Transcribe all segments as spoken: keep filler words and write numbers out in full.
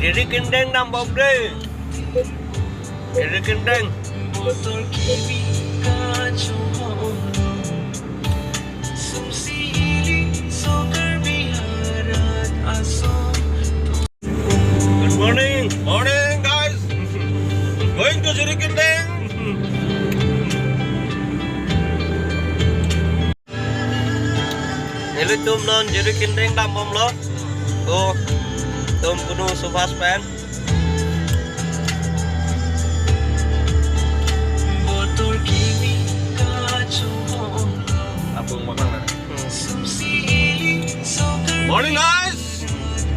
Jiri kindeng dambom de. Jiri kindeng. Good morning. Morning, guys. Going to Jiri kindeng. Nelitum non Jiri kindeng dambomlo. Oh, tum kunu subas pen. Apung makan na. Morning, guys.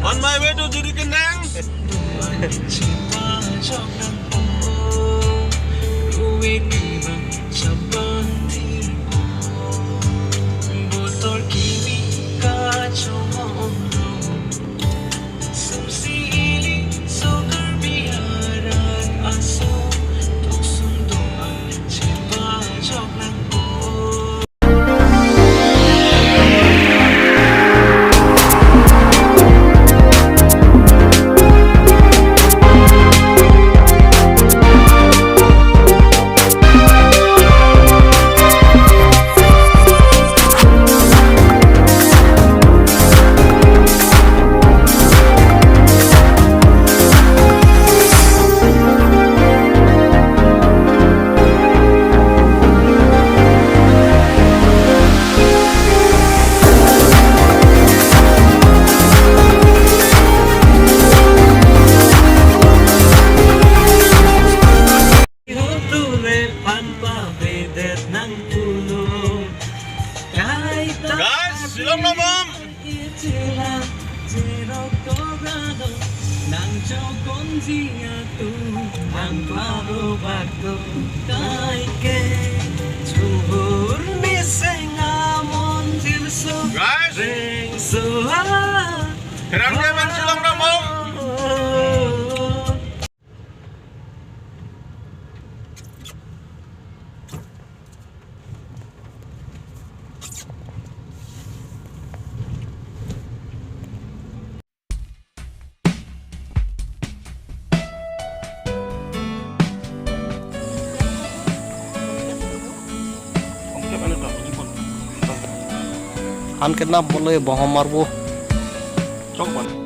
On my way to Jiri kindeng. Guys, Shillong dambom. Guys, terang dia main Shillong dambom. An kenap mulai bohong marbo. Chok ban.